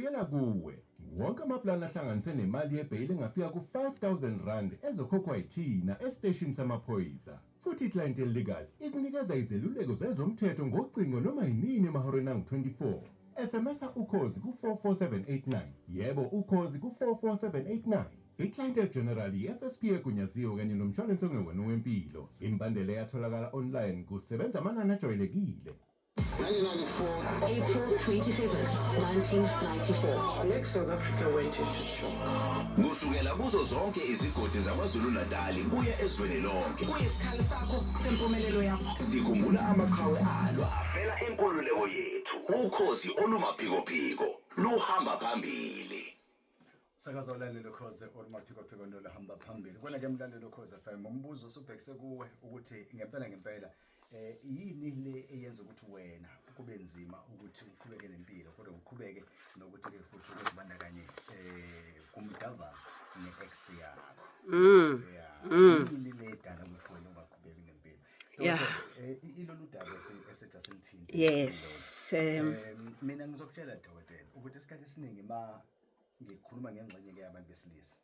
Ibuyela kuwe. Wonke amaplani ahlanganise nemali yebheyili engafika ku-R5000 ezokhokhwa yithina esiteshini samaphoyisa. Futhi iClientele Legal ikunikeza izeluleko zezomthetho ngocingo noma yinini emahoreni angu-24. SMS-a Ukhozi ku-44789. Yebo, Ukhozi ku-44789. I-Clientele General yi-FSP egunyaziwe kanye nomshwalense ongewona owempilo. Imibandela eyatholakala online kusebenza amanani ajwayelekile. 1994. April 27th, 1994. Black South Africa went into shock. Kusukela kuzo zonke izigodi zaKwaZulu-Natali kuya ezweni lonke. Kuyisikhali sakho sempumelelo yakho. Sikhumbula amaqhawe alwa afela inkululeko yethu. Ukhozi olumaphikophiko luhamba phambili. Sakaza ulalelo Khoze olumaphikophiko noluhamba phambili. Kona ke mlalelo Khoze FM, umbuzo usubhekise kuwe ukuthi ngempela ngempela yini le eyenza ukuthi wena kube nzima ukuthi uqhubeke nempilo, kodwa uqhubeke nokuthi ke futhi uzibandakanye kumdavazo ne-ex yakho? Yeah. Yini le edala ukuthi wena ungaqhubeki nempilo? Ilolu daba esethi asilithinte. Mina ngizokutshela, dokotela, ukuthi isikhathi esiningi ma ngikhuluma ngengxenye ke yabantu besilisa,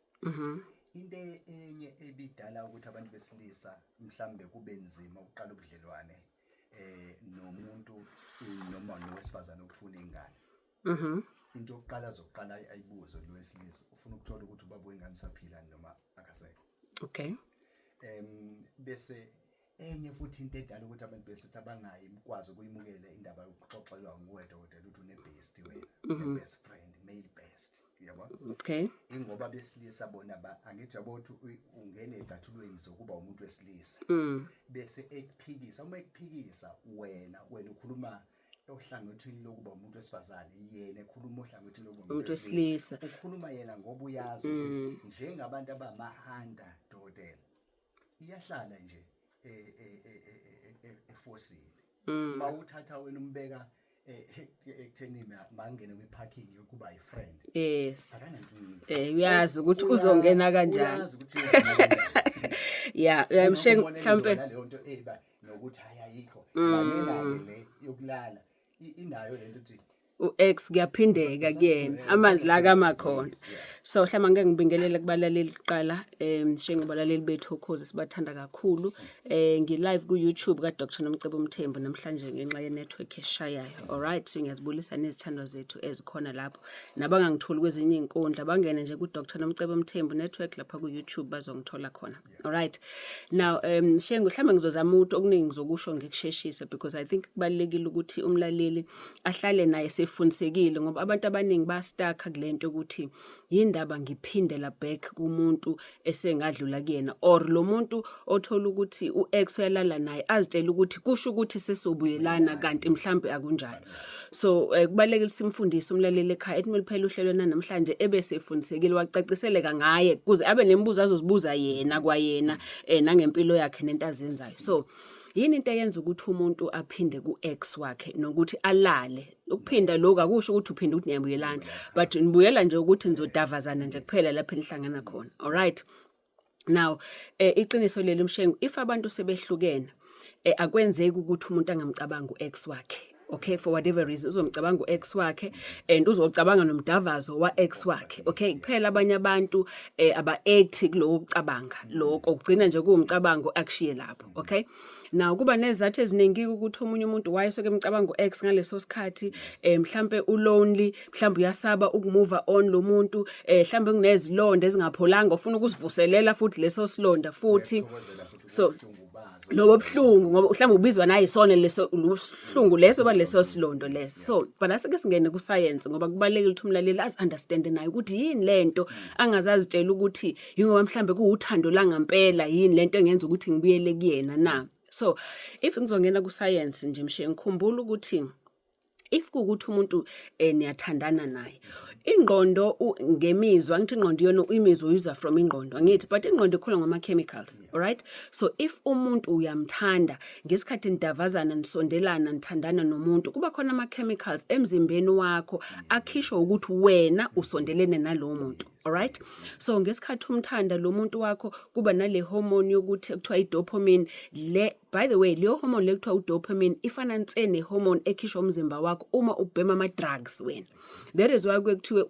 into enye ebidala ukuthi abantu besilisa mhlambe kube nzima ukuqala ubudlelwane nomuntu noma nowesifazane okufuna ingane, into yokuqala azoqala ayibuze lo wesilisa, ufuna ukuthola ukuthi ubaba wengane usaphila noma akasekho. Bese enye futhi into edala ukuthi abantu besilisa bangayikwazi ukuyimukela indaba yokuxoxelwa nguwe, dokotela, ukuthi une-best wena, une-best friend, male best, uyabona? Okay. Ingoba besilisa bona ba angithi yabo ukuthi ungene ecathulweni zokuba umuntu wesilisa, bese ekuphikisa. Uma ekuphikisa wena ukhuluma ohlangothini lokuba umuntu wesifazane, yena ekhuluma ohlangothini lokuba umuntu wesilisa. Ukhuluma yena ngoba uyazi ukuthi njengabantu abamahanda, dokotela, iyahlala nje efosini. Mawuthatha wena umbeka ekutheni mangene kwi-parking yokuba i-friend, akanankinga. Uyazi ukuthi uzongena kanjani. Uyazi ukuthi uyongena kanjani. Yeah, mshengu, mhlambe leyo nto eba nokuthi hayi, ayikho lalena-ke le yokulala, inayo lento ukuthi u-ex kuyaphindeka kuyena amanzi la kama khona. So mhlawumbe ngeke ngibingelele kubalaleli kuqala, Shengu, balaleli bethu Ukhozi, sibathanda kakhulu. Ngi-live ku-YouTube ka-Dr Nomcebo Mthembu namhlanje ngenxa ye-network eshayayo. Alright, so ngiyazibulisa nezithandwa zethu ezikhona lapho nabangangitholi kwezinye iy'nkundla, bangene nje ku-Dr Nomcebo Mthembu Network lapha ku-YouTube, bazongithola khona. Alright, now Shengu, mhlawumbe ngizozama ukuthi okuningi ngizokusho ngikusheshise because I think kubalulekile ukuthi umlaleli ahlale naye sefundisekile, ngoba abantu abaningi ba-stuck kule nto ukuthi yindaba ngiphindela back kumuntu esengadlula kuyena, or lo muntu othola ukuthi u-ex uyalala naye, azitshela ukuthi kusho ukuthi sesobuyelana, kanti mhlambe akunjalo. So kubalulekile ukuthi simfundise umlaleli ekhaya, ethi meliphela uhlelo namhlanje ebe sefundisekile, wacaciseleka ngaye, kuze abe nemibuzo azozibuza yena kwayena nangempilo yakhe nento azenzayo. So yini into eyenza ukuthi umuntu aphinde ku-ex wakhe nokuthi alale? Ukuphinda lokhu akusho ukuthi uphinde ukuthi niyabuyelana, but nibuyela nje ukuthi nizodavazana nje kuphela lapho enihlangana khona. Alright, now iqiniso leli, mshengu, if abantu sebehlukene, akwenzeki ukuthi umuntu angamcabanga u-ex wakhe, okay? For whatever reason uzomcabanga u-ex wakhe and uzocabanga nomdavazo wa-ex wakhe, okay? Kuphela abanye abantu aba-act kuloko kucabanga lokho, kugcina nje kuwumcabango, akushiye lapho, okay? Now kuba nezizathu eziningi ukuthi omunye umuntu wayesuke emcabanga u-ex ngaleso sikhathi. Mhlambe u-lonely, mhlambe uyasaba uku-move on lo muntu, mhlambe kunezilonda ezingapholanga, ufuna ukusivuselela futhi leso silonda futhi. Uyakuthokozela futhi So ubuhlungu bazo. Lobo buhlungu, ngoba mhlawumbe ubizwa nayisona leso luhlungu leso baleso silondo leso. So but asike singene ku science, ngoba kubalulekile ukuthi umlaleli azi understand naye ukuthi yini lento, angazazitshela ukuthi yingoba mhlambe kuwuthando langampela, yini lento engenza ukuthi ngibuyele kuyena na. So if ngizongena ku science nje, mshe, ngikhumbula ukuthi if kuwukuthi umuntu niyathandana naye, ingqondo ngemizwa, ngithi ingqondo iyona imizwa uyizwa from ingqondo, angithi? But ingqondo ikhula ngama chemicals, alright? So if umuntu uyamthanda, ngesikhathi nidavazana, nisondelana, nithandana nomuntu, kuba khona ama chemicals emzimbeni wakho akhishwa ukuthi wena usondelene nalowo muntu. Alright, so ngesikhathi umthanda lo muntu wakho, kuba nale hormone yokuthi kuthiwa i-dopamine le. By the way, leyo hormone le kuthiwa u-dopamine ifana nse ne-hormone ekhishwa umzimba wakho uma ubhema ama-drugs wena. That is why kuye kuthiwe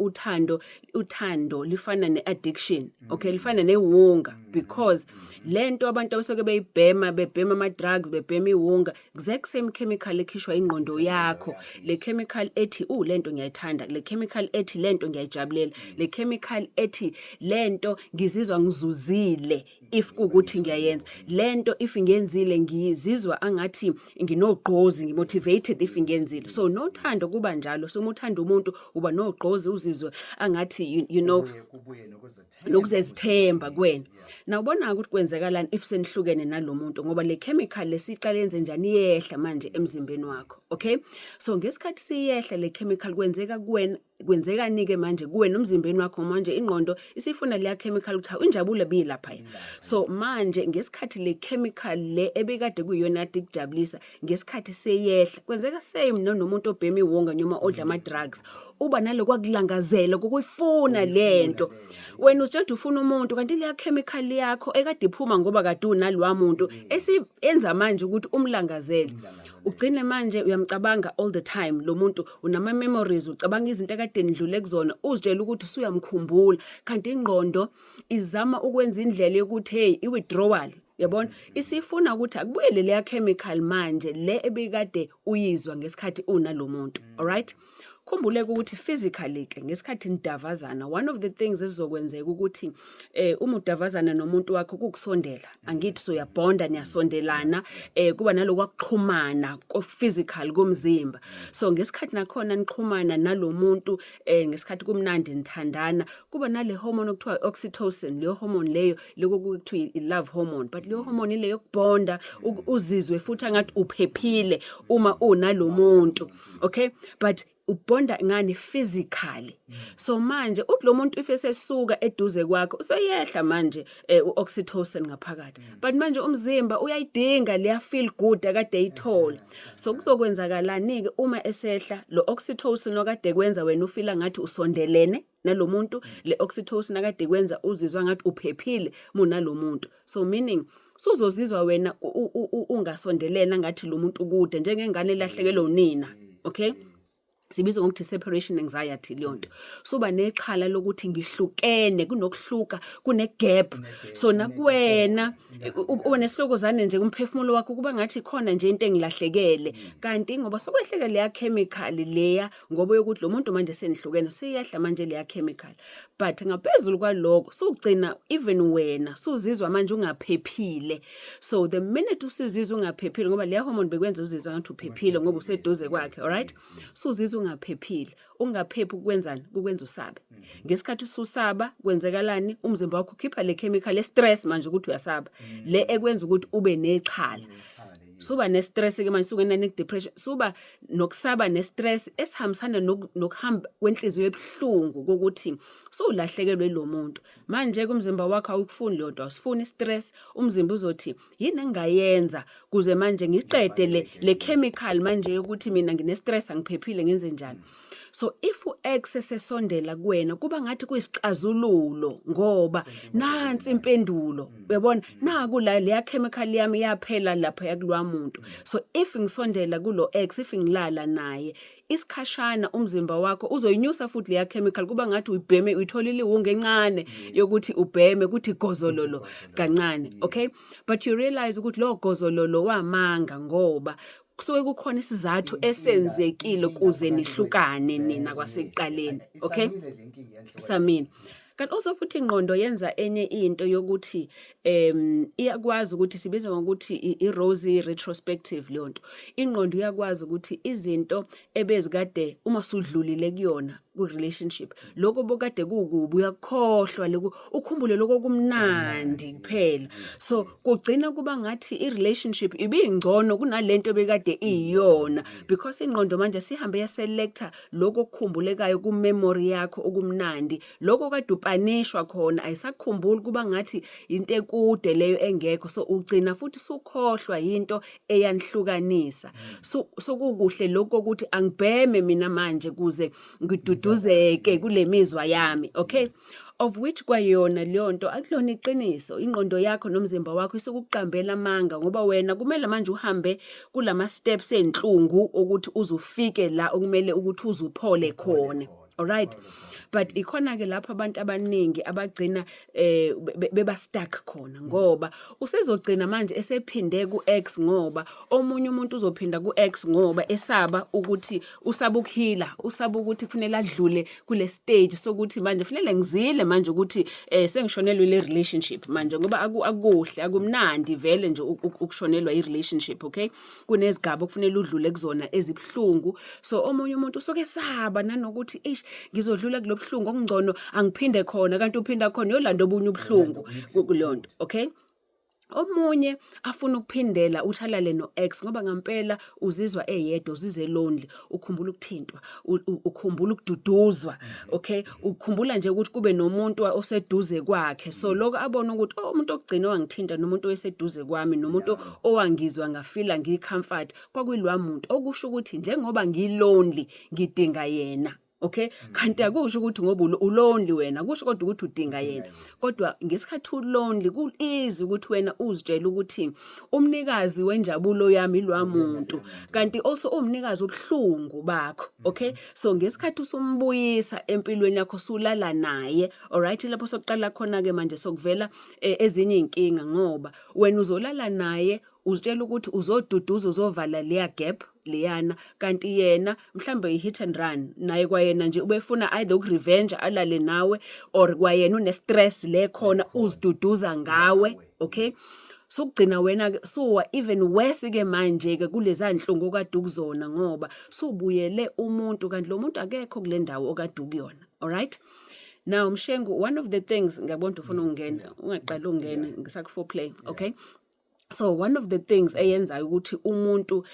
uthando lifana ne-addiction, okay, lifana newunga, because lento abantu abasuke beyibhema, bebhema ama-drugs, bebhema iwunga, exact same chemical ekhishwa ingqondo yakho. Le chemical ethi lento ngiyayithanda, le chemical ethi lento ngiyayijabulela, le chemical ethi lento ngizizwa ngizuzile if kuwukuthi ngiyayenza lento, if ngiyenzile ngizizwa angathi nginogqozi, ngimotivated if ngiyenzile. So nothando kuba njalo. So uma uthanda umuntu uba nogqozi, uzizwe angathi you know Kubuye nokuzethemba. Nokuzezithemba kuwena. Nawubona ukuthi kwenzekalani if senihlukene nalo muntu, ngoba le chemical lesiqale yenze njani, iyehla manje emzimbeni wakho, okay? So ngesikhathi siyehla le chemical, kwenzeka kuwena, kwenzekani-ke manje kuwena umzimbeni wakho? Manje ingqondo isifuna leya chemical ukuthi hawu, injabulo ebiyilapha. So manje ngesikhathi le chemical le ebekade kuyiyona kade ikujabulisa, ngesikhathi seyehla, kwenzeka same nomuntu obhema iwunga noma odla ama-drugs, uba nalokhu akulangazela kokuyifuna lento. Wena uzitshela ukuthi ufuna umuntu, kanti leya chemical yakho ekade iphuma ngoba kade unalowa muntu esiyenza manje ukuthi umlangazele, ugcine manje uyamcabanga all the time lo muntu, unama-memories, ucabanga izinto ekade nidlule kuzona, uzitshela ukuthi usuyamkhumbula, kanti ingqondo izama ukwenza indlela yokuthi hey, i-withdrawal, yabona, isifuna ukuthi akubuyele leya chemical manje le ebikade uyizwa ngesikhathi unalo muntu. Alright, khumbuleke ukuthi physically ke, ngesikhathi nidavazana, one of the things ezizokwenzeka ukuthi uma udavazana nomuntu wakho kukusondela, angithi? So uyabhonda, niyasondelana, kuba nalokhu akuxhumana ko physical komzimba. So ngesikhathi nakhona nixhumana nalomuntu, ngesikhathi kumnandi nithandana, kuba nale hormone okuthiwa oxytocin. Leyo hormone leyo, lokho kuthiwa i-love hormone, but leyo hormone ile yokubonda, uzizwe futhi angathi uphephile uma unalomuntu, okay? But ubonda ngani? Physically. So manje uthi lo muntu if esesuka eduze kwakho, useyehla manje u-oxytocin ngaphakathi, but manje umzimba uyayidinga leya feel good akade eyithola. So kuzokwenzakalani-ke uma esehla lo oxytocin okade kwenza wena ufila ngathi usondelene nalomuntu, le oxytocin akade kwenza uzizwa ngathi uphephile munalomuntu? So meaning suzozizwa wena ungasondelene, ngathi lo muntu kude, njengengane elahlekelwe unina, okay? Sibizwa ngokuthi separation anxiety leyo nto. Suba nexhala lokuthi ngihlukene, kunokuhluka, kune-gap. So nakuwena uba nesihlokozane nje kumphefumulo wakho, kuba ngathi khona nje into engilahlekele, kanti ngoba sokwehleke leya chemical leya, ngoba yokuthi lo muntu manje senihlukene, seyiyehla manje leya chemical. But ngaphezulu kwaloko, sugcina even wena suzizwa manje ungaphephile. So the minute usuzizwa ungaphephile, ngoba leya hormone bekwenza uzizwa ngathi uphephile ngoba useduze kwakhe, alright, suzizwa ungaphephile. Ungaphephi kukwenzani? Kukwenza usabe. Ngesikhathi ususaba, kwenzekalani? Umzimba wakho ukhipha le chemical e-stress manje, ukuthi uyasaba, le ekwenza ukuthi ube nexhala. Suba ne-stress ke manje, sungena ne-depression, suba nokusaba ne-stress esihambisana nokuhamba kwenhliziyo ebuhlungu kokuthi suwulahlekelwe lo muntu. Manje ke umzimba wakho awukufuni leyo nto, awusifuni i-stress. Umzimba uzothi yini engingayenza kuze manje ngiqede le chemical manje yokuthi mina ngine-stress, angiphephile, ngenze njani? So if u-ex esesondela kuwena, kuba ngathi kuyisixazululo, ngoba nansi impendulo, uyabona, naku la leya chemical yami yaphela lapha yakulwa muntu. So if ngisondela kulo ex, if ngilala naye isikhashana, umzimba wakho uzoyinyusa futhi leya chemical, kuba ngathi uyibheme, uyitholile iwunga encane yokuthi ubheme, kuthi gozololo kancane, okay? But you realize ukuthi lo gozololo wamanga, ngoba kusuke kukhona isizathu esenzekile kuze nihlukane nina kwasekuqaleni, okay? Isamile le nkinga yenhle. Samina. Kanti also futhi ingqondo yenza enye into yokuthi iyakwazi ukuthi, sibiza ngokuthi i-rosy retrospective leyo nto. Ingqondo iyakwazi ukuthi izinto ebezikade uma sudlulile kuyona ku-relationship, lokho bokade kukubi uyakukhohlwa lokho, ukhumbule lokho kumnandi kuphela. So kugcina kuba ngathi i-relationship ibingcono kunalento ebekade iyiyona, because ingqondo manje sihambe yaselecta lokho okukhumbulekayo ku-memory yakho okumnandi. Lokho kade upanishwa khona ayisakukhumbuli, kuba ngathi into ekude leyo engekho. So ugcina futhi sukhohlwa yinto eyanihlukanisa. So sokukuhle lokho ukuthi angibheme mina manje kuze ngiduduze. ngiduduzeke kule mizwa yami, okay? Of which kwayona leyo nto akulona iqiniso. Ingqondo yakho nomzimba wakho isukuqambela amanga, ngoba wena kumele manje uhambe kulama steps enhlungu ukuthi uzufike la okumele ukuthi uzuphole khona, alright? But ikhona ke lapho abantu abaningi abagcina beba stuck khona, ngoba usezogcina manje esephinde ku-ex, ngoba omunye umuntu uzophinda ku-ex ngoba esaba ukuthi usaba ukuheala, usaba ukuthi kufanele adlule kule stage sokuthi manje kufanele ngizile manje ukuthi sengishonelwe le relationship manje, ngoba akuhle, akumnandi vele nje ukushonelwa i-relationship, okay? Kunezigaba okufanele udlule kuzona ezibuhlungu. So omunye umuntu usuke esaba nanokuthi, eish, ngizodlula kulobuhlungu, okungcono angiphinde khona, kanti uphinda khona uyolanda obunye ubuhlungu kuleyo nto, okay? Omunye afuna ukuphindela uthi alale no-ex ngoba ngampela uzizwa eyedwa, uzizwa lonely, ukhumbula ukuthintwa, ukhumbula ukududuzwa, okay? Ukhumbula nje ukuthi kube nomuntu oseduze kwakhe. So lokho abona ukuthi, oh, umuntu okugcina owangithinta nomuntu oweseduze kwami nomuntu owangizwa ngafeela ngicomfort kwakuyilwa muntu, okusho ukuthi njengoba ngilonely ngidinga yena. Okay, kanti akusho ukuthi ngoba ulonely wena kusho kodwa ukuthi udinga yena. Kodwa ngesikhathi ulonely ku easy ukuthi wena uzitshele ukuthi umnikazi wenjabulo yami ilwa muntu, kanti also umnikazi obuhlungu bakho, okay? So ngesikhathi usumbuyisa empilweni yakho, sulala naye, alright, lapho sokuqala khona ke manje sokuvela ezinye inkinga, ngoba wena uzolala naye uzitshela ukuthi uzoduduza, uzovala leya gap leyana, kanti yena mhlambe i-hit and run naye kwayena nje ubefuna either ukurevenge alale nawe, or kwayena une-stress le khona uziduduza ngawe, okay? Sokugcina wena ke suwa even worse ke manje ke kuleza nhlungu okade ukuzona, ngoba subuyele umuntu kanti lo muntu akekho kule ndawo okade ukuyona, alright? Now Mshengu, one of the things ngiyabona ukuthi ufuna ukungena, ungaqali ungene ngisaku foreplay, okay? So one of the things eyenzayo ukuthi umuntu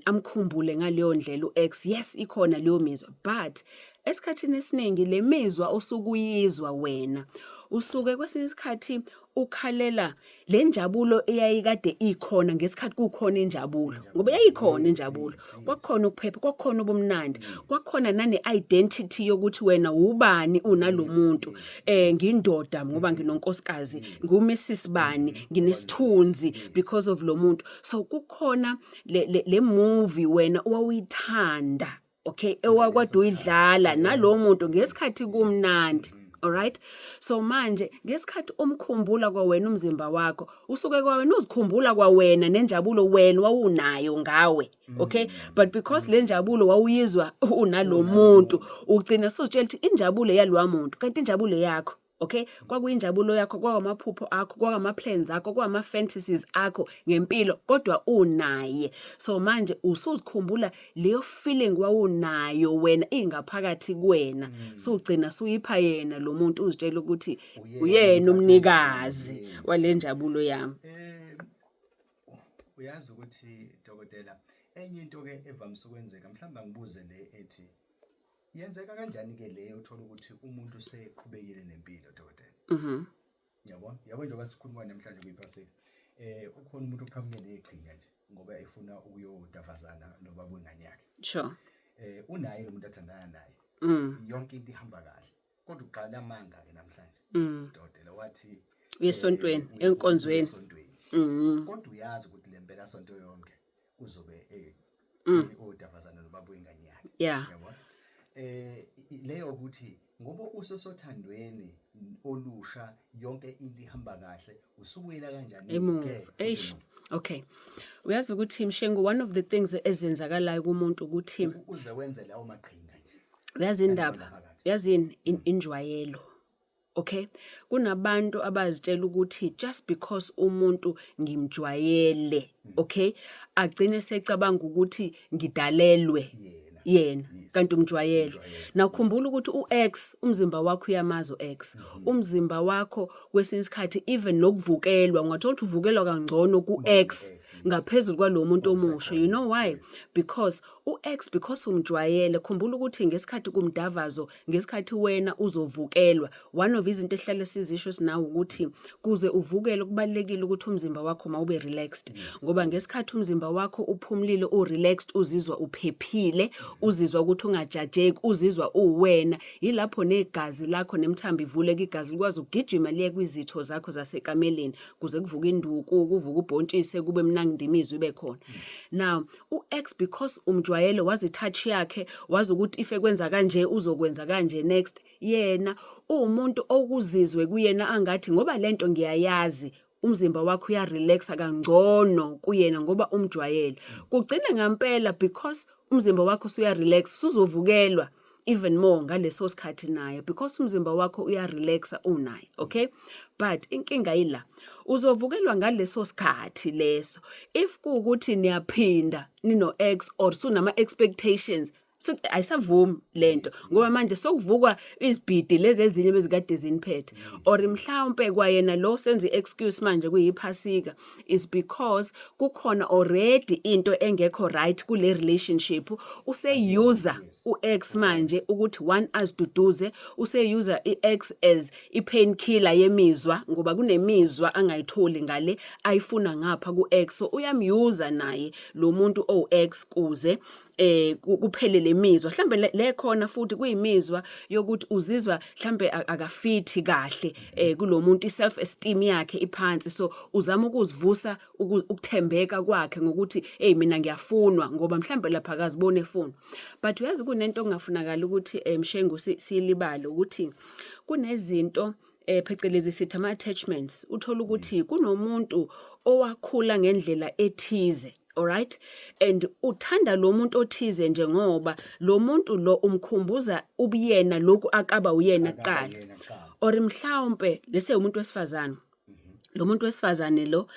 amkhumbule ngaleyo ndlela u-ex, yes, ikhona leyo mizwa, but esikhathini esiningi le mizwa osukuyizwa wena usuke kwesinye isikhathi ukhalela le njabulo eyayikade ikhona ngesikhathi kukhona injabulo, ngoba yayikhona injabulo, kwakukhona ukuphepha, kwakukhona ubumnandi, kwakukhona nane-identity yokuthi wena ubani unalomuntu, ngindoda ngoba nginonkosikazi, nguMrs bani, nginesithunzi because of lo muntu. So kukhona le movie wena owawuyithanda, okay, ewakwade uyidlala nalowo muntu ngesikhathi kumnandi, alright? So manje ngesikhathi umkhumbula kwawena, umzimba wakho usuke kwawena uzikhumbula kwawena nenjabulo wena wawunayo ngawe, okay? But because le njabulo wawuyizwa unalo muntu, ugcina suzitshela ukuthi injabulo yalwa muntu, kanti injabulo yakho, okay, kwakuyinjabulo yakho, kwakamaphupho akho, kwakama-plans akho, kwakama-fantasies akho ngempilo, kodwa unaye. So manje usuzikhumbula leyo feeling wawunayo wena ingaphakathi kuwena, sugcina suyipha yena lo muntu, uzitshela ukuthi uyena umnikazi wale njabulo yami. Uyazi ukuthi, dokotela, enye into ke evamise ukwenzeka, mhlawumbe angibuze le ethi yenzeka kanjani ke le uthola ukuthi umuntu useqhubekile nempilo, dokotela? Yabo, yabo, njengoba sikhuluma namhlanje kuyiphasika, ukhona umuntu oqhamuke neqhinga nje ngoba efuna ukuyodavazana nobaba wengane yakhe. Unaye lo muntu athandana naye, yonke into ihamba kahle, kodwa uqala amanga ke namhlanje, dokotela, wathi uyesontweni, enkonzweni. Esontweni. Kodwa uyazi ukuthi le mpela sonto yonke uzobe odavazana nobaba wengane yakhe. Yabona, leyo ukuthi ngoba usesothandweni olusha, yonke into ihamba kahle, usubuyela kanjani emuva ke? Eish, okay, uyazi ukuthi Mshengu, one of the things ezenzakalayo kumuntu ukuthi uze wenze lawo maqhinga nje. Uyazi indaba, phakathi. Yazini injwayelo, okay? Kunabantu abazitshela ukuthi just because umuntu ngimjwayele, okay, agcine secabanga ukuthi ngidalelwe yena. Yena, kanti umjwayele. Nawukhumbula ukuthi u-ex, umzimba wakho uyamazi u-ex, umzimba wakho kwesinye isikhathi even nokuvukelwa, ungathola ukuthi uvukelwa kangcono ku-ex ngaphezulu kwalo muntu omusha. You know why? Because u-ex, because umjwayele. Khumbula ukuthi ngesikhathi kumdavazo, ngesikhathi wena uzovukelwa, one of izinto ehlale sizisho sinawo ukuthi kuze uvukele kubalulekile ukuthi umzimba wakho mawube relaxed, ngoba ngesikhathi umzimba wakho uphumulile, u-relaxed, uzizwa uphephile. Uzizwa ukuthi ungajajeki, uzizwa uwena. Yilapho negazi lakho nemithambo ivuleka, igazi likwazi ukugijima liye kwizitho zakho zasekameleni kuze kuvuke induku, kuvuke ubhontshisi, kube mnandi imizwa ibe khona. Now, u-ex because umjwayele wazi touch yakhe, wazi ukuthi if ekwenza kanje uzokwenza kanje next. Yena uwumuntu okuzizwe kuyena angathi ngoba lento ngiyayazi umzimba wakho uyarelaxa kangcono kuyena ngoba umjwayele. Kugcine ngampela because umzimba wakho usuyarelax suzovukelwa even more ngaleso sikhathi naye because umzimba wakho uyarelaxa unaye, okay? But inkinga yila, uzovukelwa ngaleso sikhathi leso if kuwukuthi niyaphinda nino ex or sunama expectations, so ayisavumi lento ngoba manje sokuvukwa izibhidi lezi ezinye bezikade ziniphethe, or mhlawumbe kwayena lo senza i-excuse manje kuyiphasika is because kukhona already into engekho right kule relationship. Useyuza u-ex manje ukuthi one aziduduze, useyuza i-ex as i-painkiller yemizwa ngoba kunemizwa angayitholi ngale ayifuna ngapha ku-ex, so uyamyuza naye lo muntu owu-ex kuze kuphele lemizwa mhlambe le khona, futhi kuyimizwa yokuthi uzizwa mhlambe akafithi kahle kulomuntu, i-self esteem yakhe iphansi, so uzama ukuzivusa ukuthembeka kwakhe ngokuthi, hey, mina ngiyafunwa, ngoba mhlambe lapha akazibone efunwa. But uyazi kunento okungafunakala ukuthi Mshengu siyilibale ukuthi kunezinto phecelezi sithi ama attachments. Uthola ukuthi kunomuntu owakhula ngendlela ethize, alright, and uthanda lo muntu othize nje ngoba lo muntu lo umkhumbuza ubuyena lokhu akaba uyena kuqala, yena kuqala. Or mhlawumbe lese umuntu wesifazane, lo muntu wesifazane lo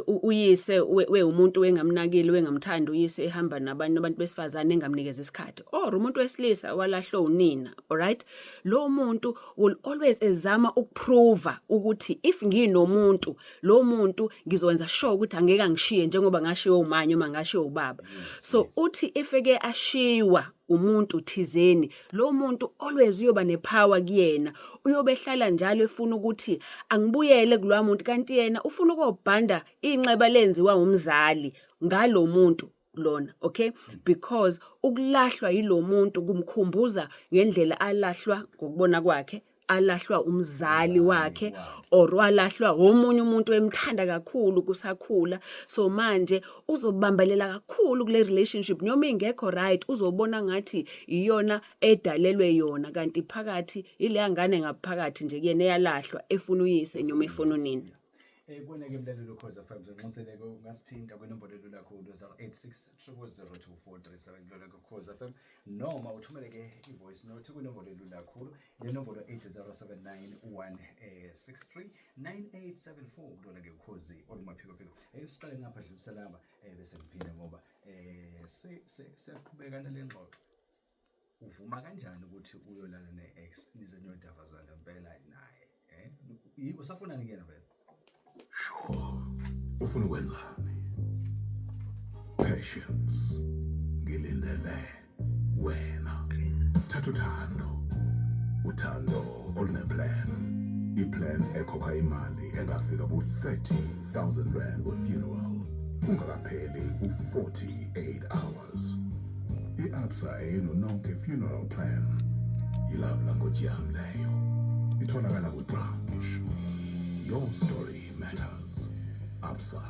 uyise we umuntu wengamnakile, wengamthandi uyise, ehamba nabanye abantu besifazane, engamnikeza isikhathi, or umuntu wesilisa walahlwa unina, alright, lo muntu will always ezama ukuprova ukuthi if nginomuntu, lo muntu ngizokwenza sure ukuthi angeke angishiye njengoba ngashiwe umanye uma ngashiwe ubaba. So uthi if ke ashiwa umuntu thizeni, lo muntu always uyoba nepower kuyena, uyobe ehlala njalo efuna ukuthi angibuyele kulowa muntu, kanti yena ufuna ukobhanda inxeba lenziwa umzali ngalo muntu lona, okay, because ukulahlwa yilo muntu kumkhumbuza ngendlela alahlwa ngokubona kwakhe, alahlwa umzali wakhe or walahlwa omunye umuntu emthanda kakhulu kusakhula. So manje uzobambelela kakhulu kule relationship noma ingekho right, uzobona ngathi iyona edalelwe yona, kanti phakathi ileya ngane ngaphakathi nje kuyena eyalahlwa efuna uyise noma efuna unina. Kuwena-ke mlaleli Ukhozi FM, zinxuseleke ungasithinta kwinombolo elula kakhulu 086 0002437 kulona Ukhozi FM, noma uthumele-ke i-voice note kwinombolo elula kakhulu, le nombolo 8079 163 9874 kulona-ke Ukhozi olumaphikophiko. Siqale ngapha, dluliselamba bese ngiphinde ngoba siyaqhubeka nale ngxoxo. Uvuma kanjani ukuthi uyolala ne-ex, nize niyodavazana ngempela naye? Usafunani kuyena vele? Sure. Ufuna ukwenzani? Patience. Ngilindele wena. Thatha uthando. Uthando oluneplan. Iplan ekhokha imali engafika ku-30,000 rand we-funeral kungakapheli u-48 hours. I-Absa eyenu nonke funeral plan. I-love language yami leyo. Itholakala kwi-branch. Your story matters. Absa.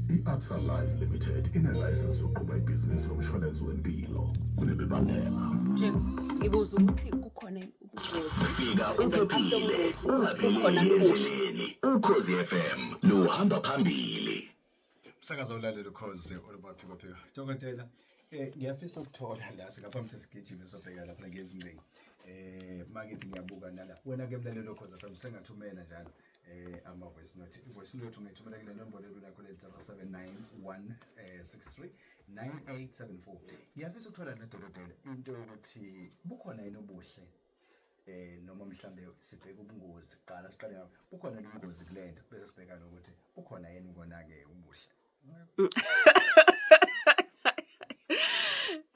I-Absa Life Limited inelayisensi yokuqhuba ibhizinisi lomshwalense wempilo kunemibandela. Nje ngibuza ukuthi kukhona ubungozi Fika uphephile, ungapheleli Kukhona kuhle. endleleni. Ukhozi FM luhamba phambili. Umsakazo ulalela Ukhozi olumaphikophiko. Dokotela, ngiyafisa ukuthola la singaphambi ukuthi sigijime sobheka lapha ngezingcingo. Makithi ngiyabuka nala. Wena ke mlaleli Ukhozi FM sengathumela njalo ama voice note. I voice note ungayithumela kule nombolo elula khona 0791 63 9874. Ngiyafisa ukuthola la dokotela into yokuthi bukhona yini ubuhle noma mhlambe sibheke ubungozi kuqala, siqale ngapha, bukhona yini ubungozi kulento, bese sibheka nokuthi bukhona yini kona ke ubuhle.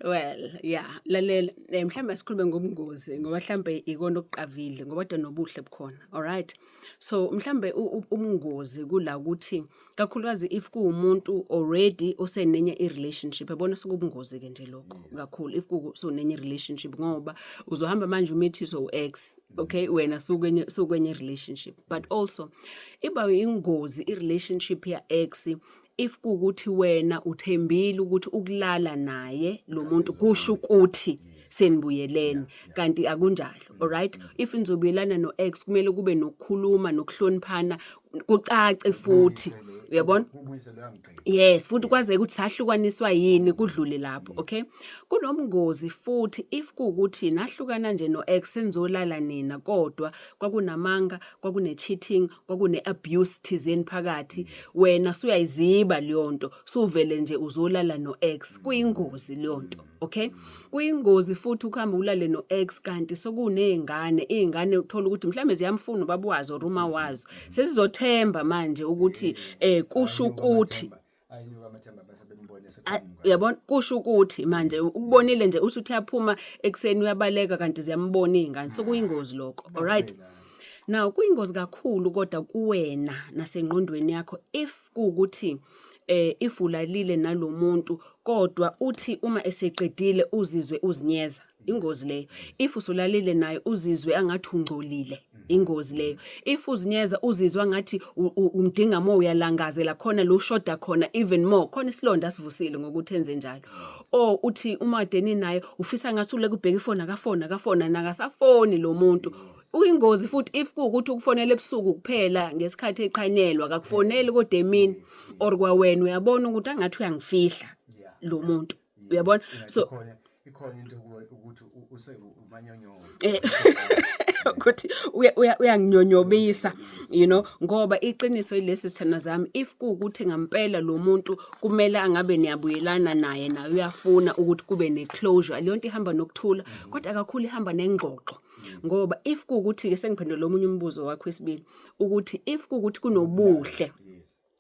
Well, yeah, lalela, mhlawumbe asikhulume ngobungozi ngoba mhlambe ikona okuqavile ngoba kodwa nobuhle bukhona. Alright. So mhlambe ubungozi kula ukuthi kakhulukazi if kuwumuntu already osenenye i-relationship, yabona, sekubungozi ke nje lokho kakhulu if kusunenye i-relationship, ngoba uzohamba manje umithiswe u-ex, okay, wena sukwenye relationship. But also iba ingozi i-relationship ya-ex if kuwukuthi wena uthembile ukuthi ukulala naye lo muntu kusho ukuthi senibuyelene, kanti akunjalo. Alright, if nizobuyelana no-ex, kumele kube nokukhuluma nokuhloniphana, kucace futhi, uyabona? Kubuyise leyo ngqi. Yes, futhi kwazeke ukuthi sahlukaniswa yini, kudlule lapho. Okay, kunomngozi futhi if kuwukuthi nahlukana nje no-ex, senizolala nina, kodwa kwakunamanga, kwakune-cheating, kwakune-abuse thizeni phakathi, wena suyayiziba leyo nto, suvele nje uzolala no-ex, kuyingozi leyo nto. Okay, kuyingozi futhi ukuhamba ulale no-ex kanti sokuney'ngane, iy'ngane uthola ukuthi mhlawumbe ziyamfuna ubaba wazo or uma wazo, sesizothemba manje ukuthi kusho ukuthi Ayinyuka amathemba bese bembone seqhamuka. Uyabona, kusho ukuthi manje ukubonile nje, uthi uyaphuma ekuseni uyabaleka, kanti ziyambona iy'ngane, sokuyingozi lokho. Alright, now kuyingozi kakhulu kodwa kuwena nasengqondweni yakho if kuwukuthi if ulalile nalomuntu, kodwa uthi uma eseqedile uzizwe uzinyeza, ingozi leyo. If usulalile naye uzizwe angathi ungcolile, ingozi leyo. If uzinyeza, uzizwa ngathi umdinga more, uyalangazela khona lo ushoda khona even more khona, isilonda asivusile ngokuthi enze njalo. Or uthi uma deni naye ufisa ngathi uleke ubheka ifoni, akafoni, akafoni, nakasafoni lo muntu. Uyingozi futhi if kuwukuthi ukufonela ebusuku kuphela ngesikhathi eqhanyelwa, akakufoneli kodwa emini, or kwawena uyabona ukuthi angathi uyangifihla lo muntu, uyabona? So Ikhona into ukuthi use umanyonyobo. Ukuthi uyanginyonyobisa, ngoba iqiniso ilesi, sithanda zami, if kuwukuthi ngampela lo muntu kumele angabe niyabuyelana naye, naye uyafuna ukuthi kube ne-closure, leyo nto ihamba nokuthula, kodwa kakhulu ihamba nengxoxo. Ngoba if kuwukuthi-ke, sengiphendula omunye umbuzo wakho wesibili, ukuthi if kuwukuthi kunobuhle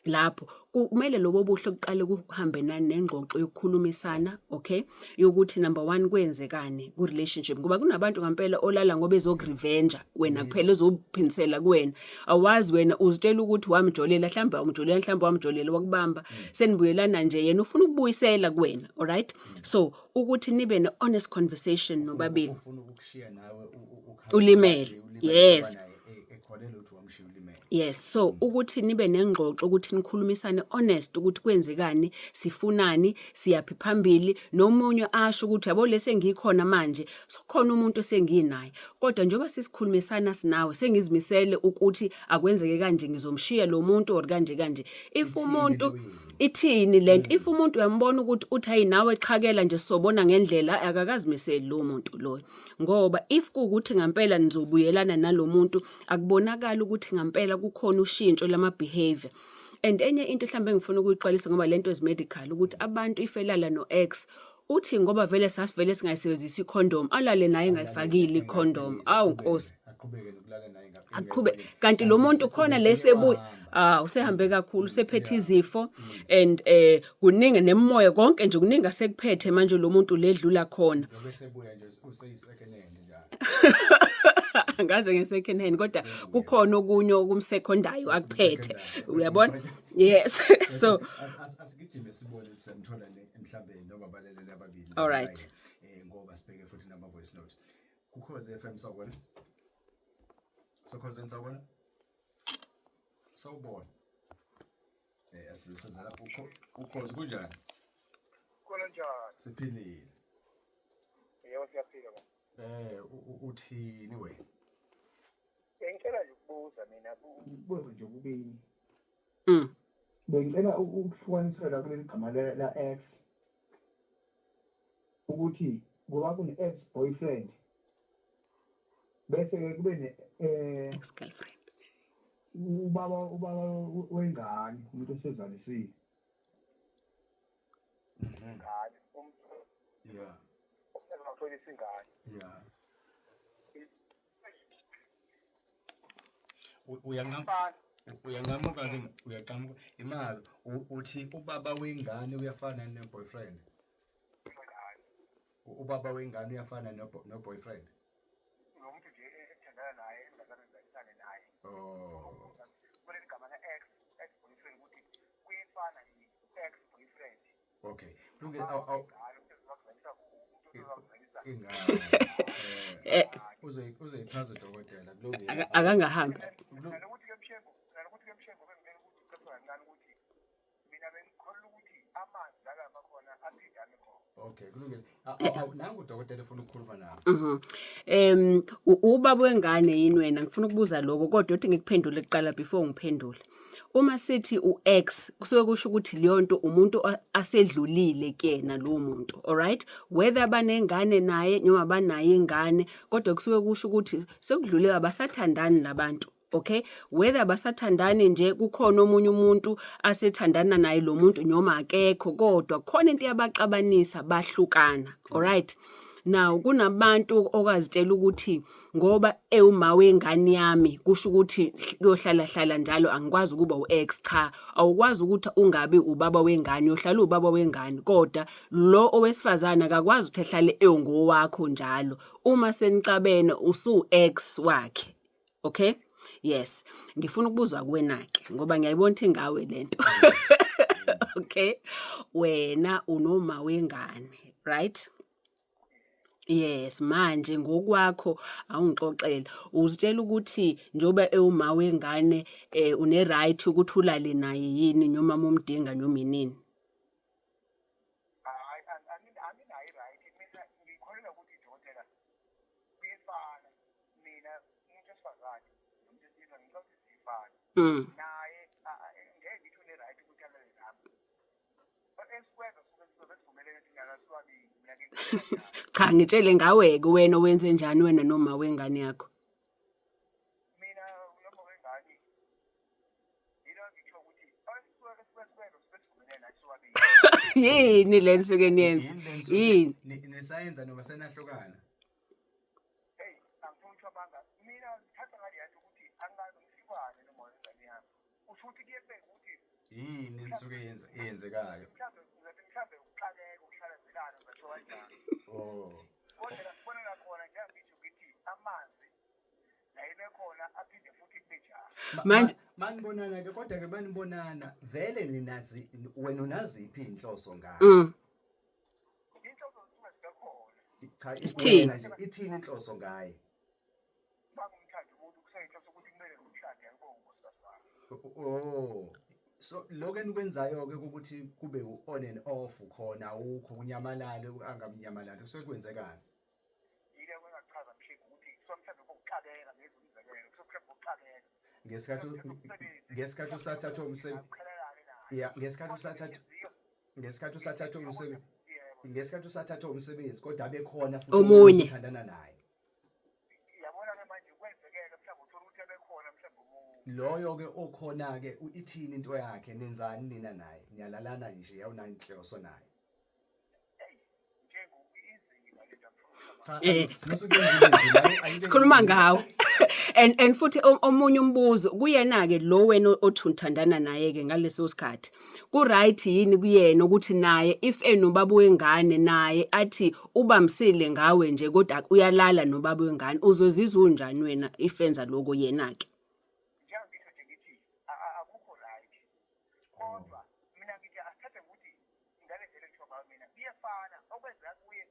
lapho, kumele lobo buhle kuqale kuhambe nani nengxoxo yokukhulumisana, okay, yokuthi number one, kwenzekani ku-relationship, ngoba kunabantu ngampela olala ngoba ezokurevenge wena kuphela, ezophindisela kuwena. Awazi wena, uzitshela ukuthi wamjolela, mhlawumbe awumjolela, mhlawumbe wamjolela wakubamba, senibuyelana nje, yena ufuna ukubuyisela kuwena. Alright, so ukuthi nibe ne-honest conversation nobabili. Ufuna ukukushiya nawe ukhala Ulimele. ulimele, Yes. ngoba naye ekholelwa ukuthi wamshiya ulimele. Yes, so ukuthi nibe nengxoxo, ukuthi nikhulumisane honest ukuthi kwenzekani, sifunani, siyaphi phambili, nomunye asho ukuthi yabo lese ngikhona manje, sokhona umuntu esenginaye. Kodwa njengoba sisikhulumisana sinawe, sengizimisele ukuthi akwenzeke kanje, ngizomshiya lo muntu or kanje kanje. If umuntu ithini lento, if umuntu uyambona ukuthi uthi hayi nawe xhakela nje, sobona ngendlela, akakazimiseli lo muntu loyo. Ngoba if kuwukuthi ngampela nizobuyelana nalomuntu, akubonakali ukuthi ngampela kukhona ushintsho lama behavior. And enye into mhlawumbe engifuna ukuyixwayisa, ngoba lento is medical, ukuthi abantu if elala no-ex, uthi ngoba vele sasivele singayisebenzisi i-condom, alale naye engayifakile i-condom. Awu Nkosi. Aqhubeke nokulala naye. Aqhube, kanti lo muntu khona lesebuya, ah, usehambe kakhulu, usephethe izifo and kuningi nemoya, konke nje kuningi asekuphethe manje lo muntu ledlula khona. Njengoba esebuya nje useyi-second hand njalo. Ngaze nge-second hand, kodwa kukhona okunye okumsekhondayo akuphethe, uyabona? Yes, so Asigijime sibone ukuthi siyamthola mhlambe noma abalaleli ababili. All right. Ngoba sibheke futhi nama voice note kuKhozi FM. Sawubona, soKhozini, sawubona, sawubona. Asidluliseze lapho uKhozi, kunjani? Khona, njani? Siphilile. Yebo, siyaphila ba. Uthini wena? Bengicela nje ukubuza mina, kubuze nje kubili. Bengicela ukuhlukanisela kuleli gama la ex, ukuthi ngoba kune ex boyfriend, bese ke kube ne ex girlfriend. Ubaba wengane, umuntu osezalisile. Ingane umuntu engatholisa ingane. Uyanqamuka ke, uyaqhamuka imali. Uthi ubaba wengane uyafana ne-boyfriend? Ingane. Ubaba wengane uyafana no boyfriend. Lo muntu nje ethandana naye engazange ngizalisane naye. Oh. Kuleli gama la ex ex boyfriend ukuthi kuyefana yini ex boyfriend. Okay. Kulungile aw aw ingane. Uzoyichaza udokotela kulungile. Akangahambi. Nanokuthi ke Mshengu, nanokuthi ke Mshengu bengicela ukuthi ucace kancane ukuthi mina bengikholelwa ukuthi amanzi la amakhona aphinde ame khona. Okay, kulungile. Nangu udokotela efuna ukukhuluma nawe. Ubaba wengane yini wena? Ngifuna ukubuza lokho kodwa uthi ngikuphendule kuqala before ngiphendule. Uma sithi u-ex kusuke kusho ukuthi leyo nto umuntu asedlulile kuyena lowo muntu, alright? Whether banengane naye noma banayo ingane, kodwa kusuke kusho ukuthi sekudlule abasathandani labantu. Okay, whether basathandani nje kukhona omunye umuntu asethandana naye lo muntu noma akekho, kodwa khona into yabaxabanisa bahlukana. Alright, now kunabantu okazitshela ukuthi ngoba ewuma wengane yami kusho ukuthi kuyohlala hlala njalo angikwazi ukuba u-ex. Cha, awukwazi ukuthi ungabi ubaba wengane, uyohlala ubaba wengane, kodwa lo owesifazane akakwazi ukuthi ehlale ewungowakho njalo. Uma senixabene usu-ex wakhe. Okay, yes, ngifuna ukubuzwa kuwena-ke ngoba ngiyayibona ukuthi ingawe lento. Okay, wena unoma wengane, right? Yes, manje ngokwakho awungixoxele, uzitshela ukuthi njengoba ewuma wengane une right ukuthi ulale naye yini noma umdinga noma inini? Hayi, anginayo i-right. Mina ngikholelwa ukuthi dokotela kuyefana. Mina umuntu wesifazane nomuntu wesilisa ngicela ukuthi sifane. Naye ngeke ngithi une-right ukuthi alale nami. Esikwenza suke suke besivumelene thina kasiwabili. Mina ngikholelwa njalo. Cha, ngitshele ngawe-ke wena wenze njani wena noma wengane yakho? Mina noma wengane yilo ngisho ukuthi esisuke suke sikwenza suke sivumelene nathi sobabili. Yini le nisuke niyenza? Yini le nisuke Yini? Nisayenza noma senahlukana? Hey, angifuni ukuthi amanga. Mina ngithatha ngale nto ukuthi angikaze ngihlukane noma wengane yami. Usho ukuthi kuyenzeka ukuthi yini nisuke yenza eyenzekayo? Mhlawumbe ngizathi mhlawumbe ukuxakeka ukuhlalazelana ngisho kanjalo. Oh. Kodwa la sibonela khona njengoba ngisho ngithi amanzi la ibe khona aphinde futhi kube njalo. Manje Manibonana ke kodwa ke manibonana vele ninazi wena unaziphi inhloso ngayo? Inhloso zisuke zibe khona. Cha, Isithini? wena nje ithini inhloso ngaye? Bangumthanda umuntu kuseyinhloso ukuthi kumele ngimshade akubo unkosikazi wami. Oh. So lokho enikwenzayo ke ukuthi kube u-on and off khona awukho kunyamalale angamnyamalali kusekwenzekani? Yile kwengachaza Mshengu ukuthi kusuke mhlawumbe kuxakeka ngenza umzekelo kusuke mhlawumbe kuxakeka. Ngesikhathi usathatha umsebenzi Qhelelane naye. ya ngesikhathi usathatha umsebenzi kodwa abekhona futhi Omunye. othandana naye. Yabona ke manje kwenzekeke mhlawumbe uthola ukuthi abekhona mhlawumbe omunye. Loyo ke okhona ke ithini into yakhe, nenzani nina naye? Niyalalana nje awunanhloso naye? Hey, Mshengu inzima lento angifuni Cha, nusuke yenza ayibe Sikhuluma ngawe. And futhi omunye umbuzo kuyena ke lo wena othi uthandana naye ke ngaleso sikhathi. Ku right yini kuyena ukuthi naye if enobaba wengane naye athi ubamsile ngawe nje kodwa uyalala nobaba wengane, uzozizwa unjani wena if enza lokho yena ke? Njengoba ngisho nje ngithi akukho right. Kodwa mina ngithi asithathe ukuthi ngale ndlela engisho ngayo mina kuyefana okwenzeka kuye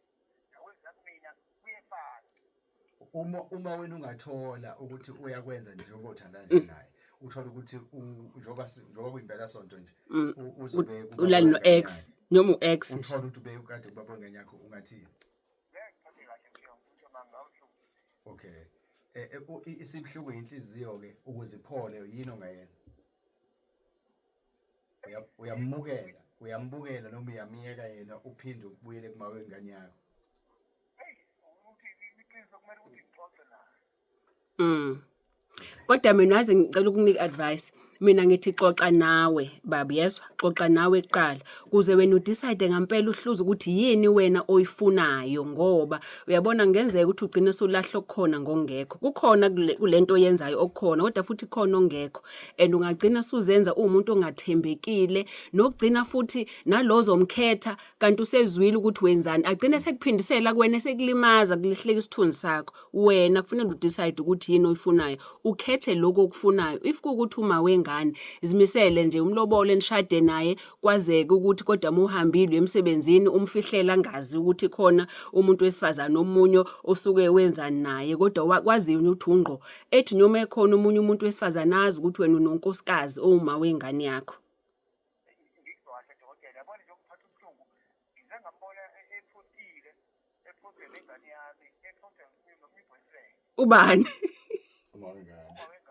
nokwenzeka kumina kuyefana. Uma wena ungathola ukuthi uyakwenza nje njengoba uthandana nje naye, uthola ukuthi njengoba kuyimpela sonto nje uzobe kubaba Ulale wengane no-ex yakhe. noma u-ex nje. Uthola ukuthi ube kade kubaba wengane yakho ungathini? Ngeke ngiphathe kahle nje ngifuna manga awuhluku. Okay. Isibuhlungu inhliziyo ke ukuze iphole yini ongayenza? Uyamukela, uyambukela noma uyamiyeka yena uphinde ubuyele kuma wengane yakho? Hey, ukuthi iqiniso kumele ukuthi ngixoxe naye. Kodwa mina waze ngicela ukunika advice. Mina ngithi xoxa nawe baba, yezwa, xoxa nawe kuqala kuze wena udecide ngampela uhluze ukuthi yini wena oyifunayo, ngoba uyabona kungenzeka ukuthi ugcine sewulahla okukhona ngokungekho. Kukhona kulento oyenzayo okukhona, kodwa futhi khona ongekho, and ungagcina suzenza uwumuntu ongathembekile, nokugcina futhi nalo ozomkhetha kanti usezwile ukuthi wenzani, agcine sekuphindisela kuwena, esekulimaza, kulihleka isithunzi sakho. Wena kufanele udecide ukuthi yini oyifunayo, ukhethe lokho okufunayo. If kuwukuthi uma wengane, zimisele nje umlobole, nishade naye, kwazeke ukuthi kodwa uma uhambile emsebenzini umfihlela angazi ukuthi khona umuntu wesifazane omunye osuke wenzani naye, kodwa kwaziwe ukuthi ungqo ethi noma ekhona omunye umuntu wesifazane azi ukuthi wena unonkosikazi owuma wengane yakho. Ngikuzwa kahle dokotela, yabona nje okuphatha ubuhlungu, ngize ngambona ephostile, ephoste nengane yami, ephoste nomunye i-boyfriend. Ubani? Uma wengane. Uma wengane.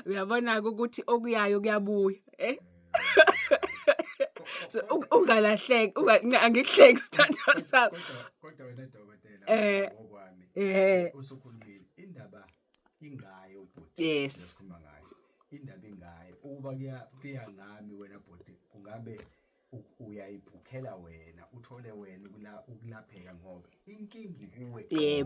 Uyabona-ke ukuthi okuyayo kuyabuya, eh? So ungalahleki, angikuhleki sithandwa sami. Kodwa wena dokotela, ngokwami, usukhulumile indaba ingayo bhuti. Esikhuluma ngayo. Indaba ingayo. Ukuba kuya ngami wena bhuti, kungabe uyayibhukhela wena, uthole wena ukulapheka, ngoba inkinga ikuwe.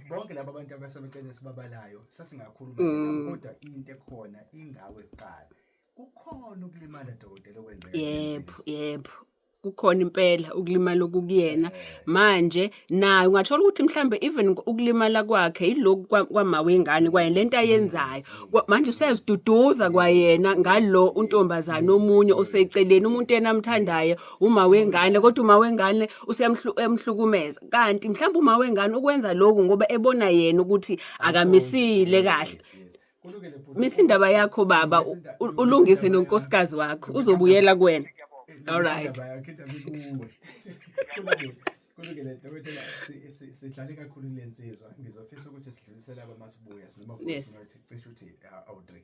Bonke laba bantu abasebeceleni sibabalayo sasingakhuluma nabo, kodwa into ekhona ingawe kuqala. Kukhona ukulimala dokotela okwenzeka. Yebo, yebo. Kukhona impela ukulimala okukuyena. Manje naye ungathola ukuthi mhlambe even ukulimala kwakhe yiloku kwama wengane, kwaye lento ayenzayo. Manje useyaziduduza kwayena ngalo untombazana omunye oseceleni, umuntu yena amthandayo uma wengane, kodwa uma wengane useyamhlukumeza. Kanti mhlawumbe uma wengane ukwenza lokhu ngoba ebona yena ukuthi akamisile kahle. Misa indaba yakho baba, ulungise nonkosikazi wakho, uzobuyela kuwena. All right. Kulungile dokotela, sihlale kakhulu kule nsizwa. Ngizofisa ukuthi sidlulisele abamasibuya sinama-voice note cishe uthi awu-3.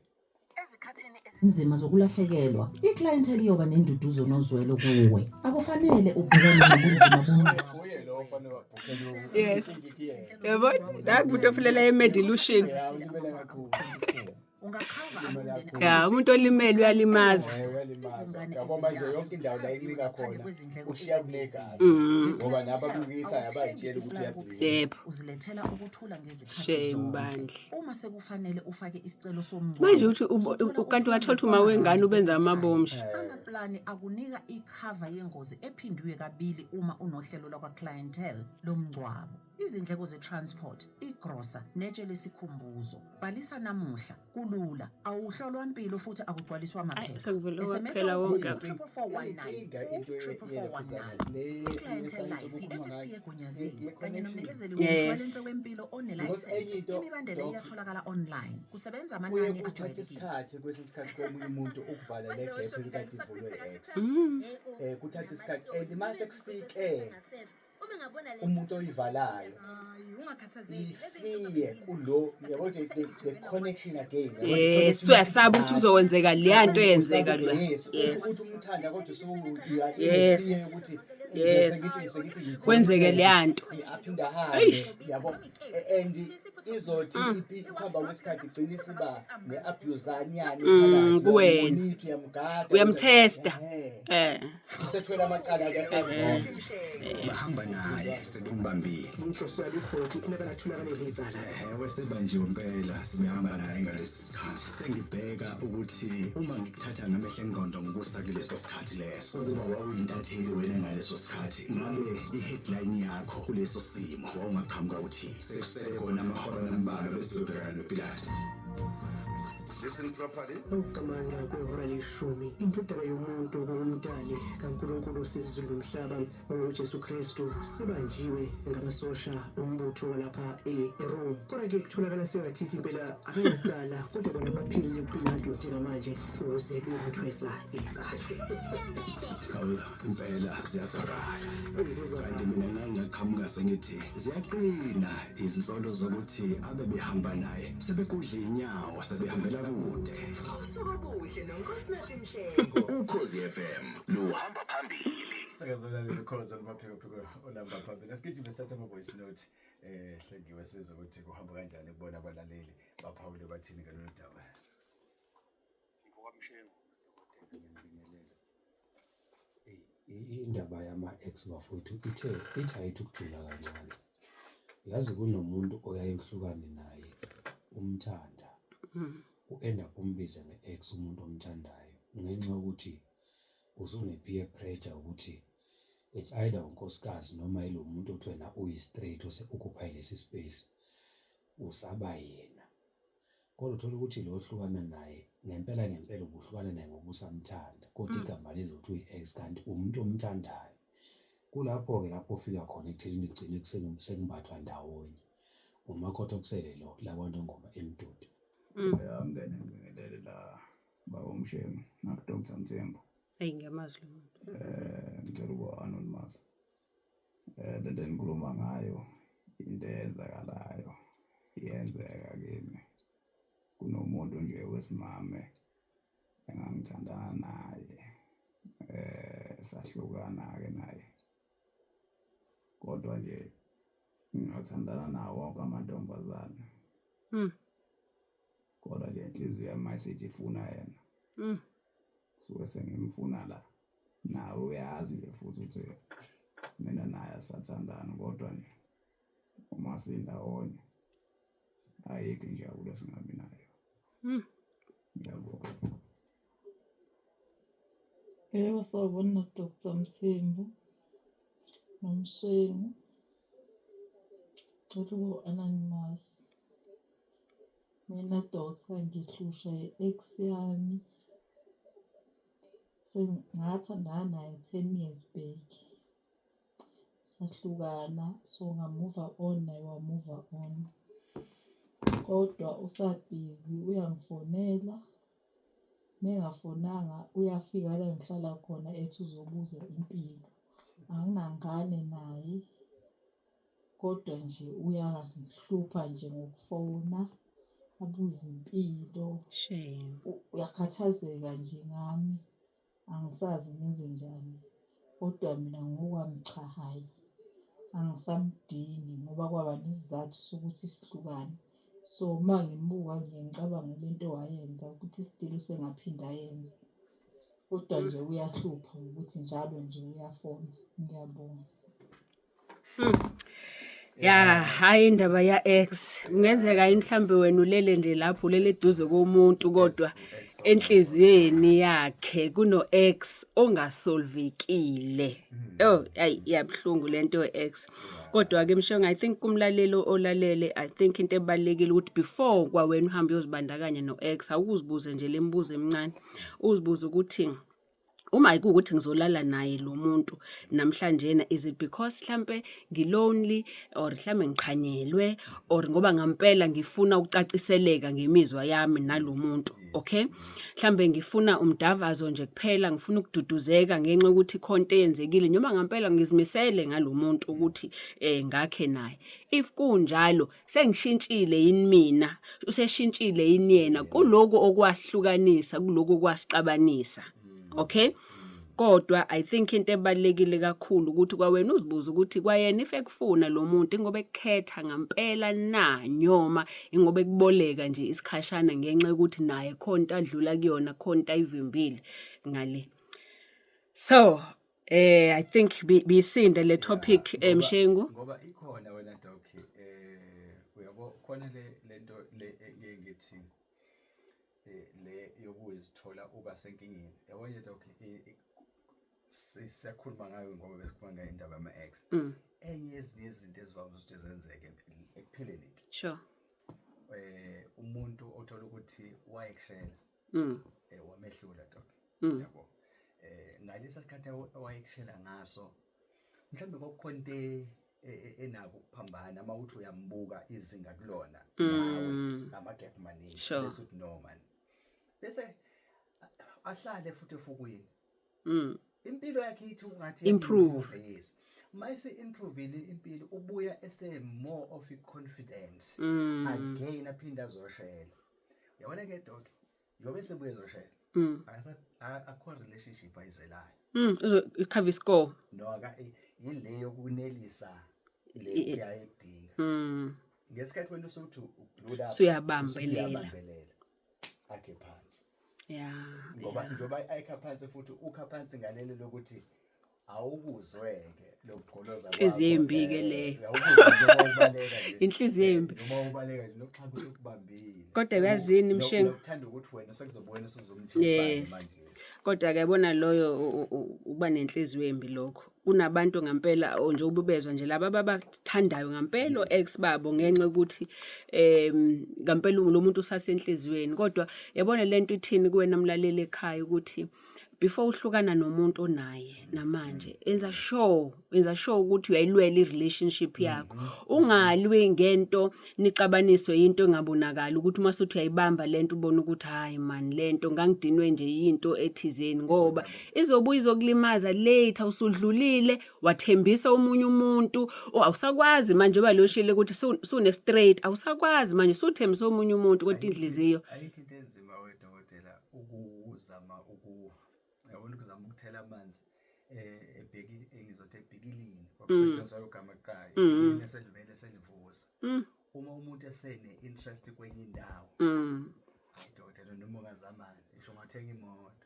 Ezikhathini ezinzima zokulahlekelwa, i-clientele iyoba nenduduzo nozwelo kuwe. Akufanele ubhekane nobunzima bomngcwabo. Uye lo ofanele wabhukhela. Yes. Yabo, la kumuntu ofulela e-medilution. Ya, ulimele kakhulu. Ya, umuntu olimele uyalimaza. Uyalimaza. Yabo manje yonke indawo la incika khona ushiya kunegazi. Ngoba nababukisa abayitshela ukuthi uyabhila. Yebo. Uzilethela ukuthula ngezikhathi Shame zonke. bandla. Uma sekufanele ufake isicelo somngcwabo. Manje uthi kanti ungathola ukuthi uma wengane ubenza amabomu nje. Amaplani akunika ikhava yengozi ephindiwe kabili uma unohlelo lwakwa-Clientele lomngcwabo. Izindleko ze-transport, igrosa netshe lesikhumbuzo. Bhalisa namuhla, kulula. Awuhlolwa mpilo futhi akugcwaliswa Ayi, amaphepha. sekuvele SMS waphela wonke. 44419 Inkinga into ku-44419. le I-Clientele yesayensi Life, obukhuluma i-FSP ngayo, egunyaziwe ye- kanye connection. nomnikezeli Yes. womshwalense wempilo Because enye onelayisensi. into, Imibandela Doc, iyatholakala online. Kusebenza kuye amanani kuthatha ajwayelekile. isikhathi kwesinye isikhathi komunye umuntu ukuvala le gap ebikade ivulwe ex. Kuthatha isikhathi and mase kufike umuntu oyivalayo ifiye kulo, yabo, the connection again. Yabo, the Yes, connection uyasaba ukuthi kuzokwenzeka leya nto eyenzeka la. Yes, Yes. uthi umthanda kodwa Yes. ukuthi Yes. sengithi Kwenzeke leya nto. aphinde ahambe, yabo, and izothi ukuhamba kwesikhathi igcine isiba ne-abusanyana Kuwena. Uyamgada, Uyamtesta. Ehhe. Usethwele amacala ke. Bahamba naye sebembambile. Inhloso yalukhothi kufuneka atholakale icala. Ewe, sebanjiwe impela, sibehamba naye ngalesi sikhathi. Sengibheka ukuthi uma ngikuthatha ngamehlo engqondo ngikusa kuleso sikhathi leso, ukuba wawuyintatheli wena ngaleso sikhathi, ngabe i-headline yakho kuleso simo wawungaqhamuka uthi sekusele khona amahora ambalwa bese uyobhekana noPilate? Listen properly. Ukugamanxa kwehora leshumi, indodana yomuntu kungumdali kaNkulunkulu osezulu nomhlaba, onguJesu Kristu, sibanjiwe ngamasosha ombutho walapha eRome. Kodwa-ke kutholakala sengathithi impela akanacala, kodwa bona baphilile kuPilato njengamanje ukuze beyomthwesa icala. Hawu, impela ziyazwakala. Kanti mina ngangingaqhamuka sengithi ziyaqina izinsolo zokuthi abebehamba naye sebegudla inyawo, sebehambela kude. Usuku obuhle noNkosinathi Mshengo. Ukhozi FM luhamba phambili. Sakazolalela Ukhozi olumaphikophiko olamba phambili. Asigijime sithathe ama-voice note. Hlengiwe, sizwe ukuthi kuhamba kanjani kubona abalaleli, baphawule bathini ngalolu daba. MfokaMshengu, dokotela. Ngiyabingelela. Eyi, indaba yama-ex bafowethu ithe ithi ayithi ukujula kancane. Yazi kunomuntu oyaye uhlukane naye umthanda, u-end up umbize nge-ex umuntu omthandayo ngenxa yokuthi usune-peer pressure ukuthi it's either unkosikazi noma yilo muntu othi wena uyi-straight ose-occupy lesi space, usaba yena. Kodwa uthole ukuthi lo ohlukana naye ngempela ngempela ubuhlukana naye ngoba usamthanda, kodwa igama lizothi uyi-ex kanti umuntu omthandayo. Kulapho-ke lapho ofika khona ekuthenini kugcine sekumbathwa ndawonye. Umakhotha okusele lo lakwaNongoma eMdudo. Ya, mngane, ngibingelele la baba uMshengu naku-Dr Mthembu. Eyi, ngiyamazi lo muntu. Ngicela ukuba anonymous. Lento enikhuluma ngayo into eyenzakalayo, iyenzeka kimi. Kunomuntu nje wesimame engangithandana naye, sahlukana-ke naye, kodwa nje ngingathandana nawo wonke amantombazane, kodwa nje inhliziyo yami mayisithi ifuna yena, suke sengimfuna la. Nawe uyazi nje futhi ukuthi mina naye asathandani, kodwa nje uma sindawonye ayikho injabulo esingabi nayo. Ngiyabonga. Yebo, sawubona Dr Mthembu noMshengu. Ngicela ukuba anonymous. Mina doctor, ngihlushwa i-ex yami. Sengathandana naye 10 years back. Sahlukana, so nga-move on, naye wa-move on. Kodwa usabhizi uyangifonela. Mengafonanga uyafika la engihlala khona ethi uzobuza impilo. Anginangane naye, kodwa nje uyangihlupha nje ngokufona, abuze impilo. Shame. Uyakhathazeka nje ngami. Angisazi ngenzenjani. Kodwa mina ngokwami cha, hhayi, angisamdingi ngoba kwaba nesizathu sokuthi sihlukane. So uma ngimbuka ngiye ngicabange lento wayenza ukuthi still usengaphinde ayenze. Kodwa nje uyahlupha ngokuthi njalo nje uyafona. Ngiyabonga. Ya, hayi, indaba ya ex. Kungenzeka yini mhlambe wena ulele nje lapho, ulele eduze komuntu, kodwa enhliziyeni yakhe kuno ex ongasolvekile. Oh, ayi, iyabhlungu lento ex. Kodwa ke Mshongo, I think kumlalelo olalele, I think into ebalekile ukuthi before kwawena uhambe uyozibandakanya no ex, awukuzibuze nje lemibuzo emincane. Uzibuze ukuthi uma kuwukuthi ngizolala naye lo muntu namhlanje, is it because mhlambe ngilonely or mhlambe ngiqhanyelwe or ngoba ngempela ngifuna ukucaciseleka ngemizwa yami nalomuntu? Okay, mhlambe ngifuna umdavazo nje kuphela, ngifuna ukududuzeka ngenxa yokuthi khona into eyenzekile, noma ngempela ngizimisele ngalomuntu ukuthi ngakhe naye. If kunjalo, sengishintshile yini mina, useshintshile yini yena kuloko okwasihlukanisa, kuloko okwasixabanisa? Okay, kodwa I think into ebalekile kakhulu ukuthi kwawena uzibuze ukuthi kwayena if ekufuna lo muntu, ingoba ekukhetha ngempela na, noma ingoba ekuboleka nje isikhashana ngenxa yokuthi naye khona into adlula kuyona, khona into ayivimbile ngale. So I think bisinde le topic, Mshengu. Ngoba ikhona wena doc, uyabo khona le lento le engeke ngithi le yokuzithola uba senkingeni, yabo nje doc, siyakhuluma ngayo ngoba besikhuluma ngayo indaba yama-ex. Enye yezinye izinto ezivame ukuthi zenzeke ekupheleni ke, umuntu othola ukuthi wayekushela, wamehlula doc, yabo, ngalesa sikhathi awayekushela ngaso mhlawumbe kwakukhona into enako ukuphambana uma uthi uyambuka izinga kulona nawe, ama-gap maningi, bese uthi no man, bese ahlale futhi efukwini, impilo yakhe ithi ungathi Improve. Yes, mayise improve impilo, ubuya ese more of confident again, aphinda azoshela. Yabona ke dog, yobe sebuye ezoshela, akho relationship ayizelayo. Uzo-cover score. No, aka yile yokunelisa le uyayidinga. Ngesikhathi wena usuthi uglued up, Usuyabambelela. usuyabambelela, akhe phansi. Ngoba njengoba ayikha phansi futhi ukha phansi ngalelo lokuthi awukuzweke lokugoloza kwakho. Inhliziyo embi-ke leyo. Awukuzwe njengoba ubaleka nje. Inhliziyo embi. Noma ubaleka nje nokuxhaka usukubambile. Kodwa uyazini, Mshengu? Nokuthanda ukuthi wena sekuzobe wena usuzomthisa manje. Kodwa ke yabona loyo uba nenhliziyo embi lokho. Kunabantu ngempela o nje ububezwa nje laba ababathandayo ngempela o-ex babo ngenxa yokuthi ngempela lo muntu usasenhliziyweni. Kodwa yabona lento ithini kuwena mlaleli ekhaya ukuthi before uhlukana nomuntu onaye namanje, enza sure ukuthi uyayilwela i-relationship yakho. Ungalwi ngento nixabaniswe into engabonakali ukuthi uma usuthi uyayibamba lento ubone ukuthi hayi man lento ngangidinwe nje yinto ethizeni, ngoba izobuya izokulimaza later. Usudlulile wathembisa omunye umuntu, awusakwazi manje njengoba lo shile ukuthi sune straight, awusakwazi manje usuthembisa omunye umuntu kodwa inhliziyo. Ayikho into enzima wedokotela ukuzama uku yabona ukuzama ukuthela amanzi ebheki engizothi ebhikilini, kwakusetshenziswa igama kuqala, ebhikilini eselivele selivuza. Uma umuntu esene interest kwenye indawo, hayi dokotela, noma ungazamani, ngisho ungathenga imoto,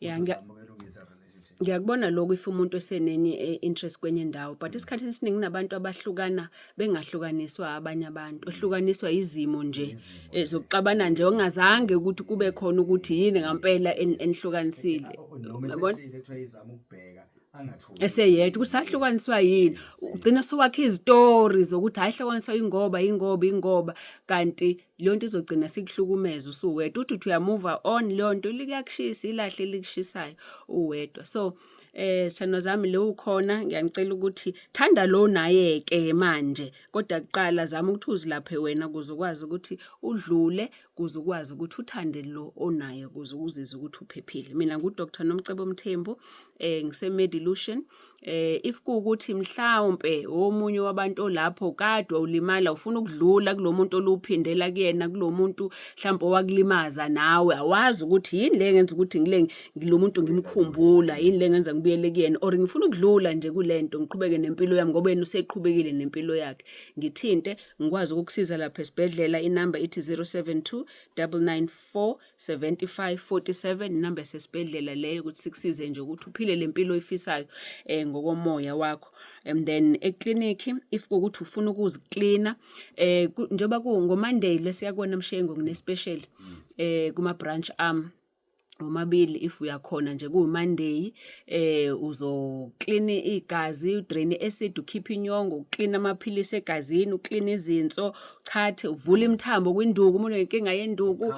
uzama ukulungisa relationship. Ngiyakubona lokho if umuntu esenenye interest kwenye indawo, but esikhathini esiningi kunabantu abahlukana bengahlukaniswa abanye abantu, ehlukaniswa izimo nje zokuxabana nje okungazange ukuthi kube khona ukuthi yini ngampela enihlukanisile. Noma Yabona? esehlile kuthiwa izama ukubheka angatholi. Eseyedwa ukuthi sahlukaniswa yini, ugcina sowakha izitori zokuthi hayi hlukaniswa ingoba ingoba ingoba, kanti leyo nto izogcina sikuhlukumeza usuwedwa. Uthi uthi uya-move on, leyo nto likuyakushisa ilahle elikushisayo uwedwa. So sithandwa zami, lo ukhona, ngiyanicela ukuthi thanda lo naye ke manje, kodwa kuqala zama ukuthi uzilaphe wena ukuze ukwazi ukuthi udlule, ukuze ukwazi ukuthi uthande lo onaye, ukuze uzizwe ukuthi uphephile. Mina ngu-Dr Nomcebo Mthembu, ngise Medilution. If kuwukuthi mhlawumbe omunye wabantu olapho kade ulimala ufuna ukudlula kulomuntu oluphindela kuyena, kulomuntu mhlawumbe owakulimaza nawe awazi ukuthi yini le ngenza ukuthi ngile lo muntu ngimkhumbula, yini le ngenza ngibuyele kuyena, or ngifuna ukudlula nje kulento ngiqhubeke nempilo yami ngoba yena useqhubekile nempilo yakhe, ngithinte ngikwazi ukukusiza lapha esibhedlela. Inamba ithi 072 994 75 47, inamba yasesibhedlela leyo, ukuthi sikusize nje ukuthi uphile le mpilo oyifisayo ngokomoya wakho. And then eklinikhi if kuwukuthi ufuna ukuziklina, njengoba kungo-Monday lesiyakubona Mshengu, ngine-special kuma branch am omabili. If uyakhona nje kuwu-Monday, uzoklina igazi, udrain i-acid, ukhiphe inyongo, uklina amaphilisi egazini, uklina izinso, chathe, uvule imithambo kwinduku uma unenkinga yenduku,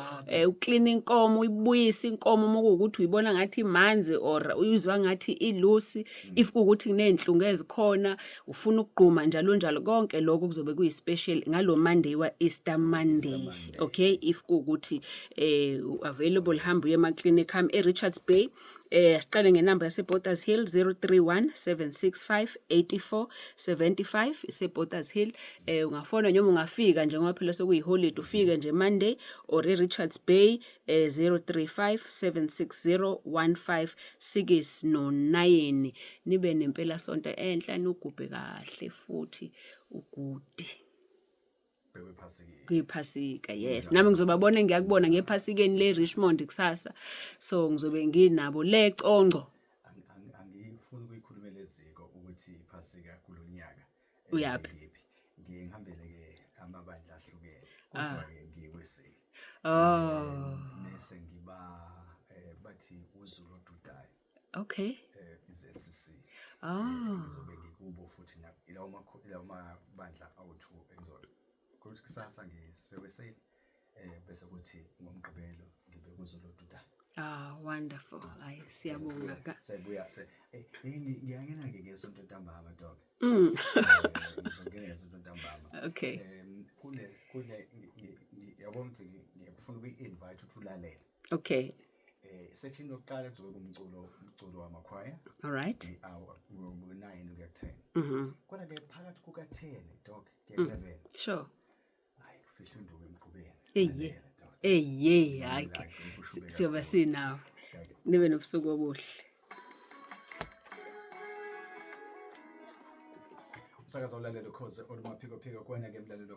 uklina inkomo, uyibuyise inkomo uma kuwukuthi uyibona ngathi imanzi or uyizwa ngathi ilusi, if kuwukuthi kuney'nhlungu ezikhona ufuna ukugquma njalo njalo, konke lokho kuzobe kuyi-special ngalo Monday wa-Easter Monday. Okay, if kuwukuthi available, hamba uye ema-clinic ami e-Richards Bay. Siqale ngenamba yase-Botha's Hill, 031 765 84 75, ise-Botha's Hill. Ungafona noma ungafika nje ngoba phela sekuyiholide, ufike nje Monday, or e-Richards Bay 035 760 15 no 9. Nibe nempela sonto enhla, nugubhe kahle futhi ugudi kwiphasika. Yes, nami ngizobabona, ngiyakubona ngephasikeni le Richmond kusasa, so ngizobe nginabo le conco. Angifuni ukuyikhulumela eziko ukuthi iphasika kulonyaka Uyaphi? ngiphi. Ngiye ngihambele ke amabandla ahlukene, kodwa ke ngiyiweseli. Oh. Bese ngiba bathi uZulu odudayo. I-ZCC. Ngizobe ngikubo futhi ilawo mabandla awu-2 engizobe kuthi kusasa ngiseweseli, bese kuthi ngoMgqibelo ngibe kuZulu odudayo. Ah, wonderful. Hayi, siyabonga ka. Siyabuya se ngiyangena ke ngesonto ntambama, dog. Ngizongena ngesonto ntambama. Kune yabona ukuthi ngiyakufuna ukuyi-invite ukuthi ulalele. Section yokuqala kuzobe kumculo, umculo wamakhwaya. All right. I-hour ngo-9 kuya ku-10. Kodwa ke phakathi kuka-10, dog, kuya ku-11. Hayi, kufihla induku emqubeni. Eyye. Lalela, dog. Eyye, hayi ke. Hayi, kushube Siyoba kakhulu. sinawo. Nibe nobusuku obuhle. Umsakazo olalele Ukhozi olumaphikophiko, kuwena ke mlalelo.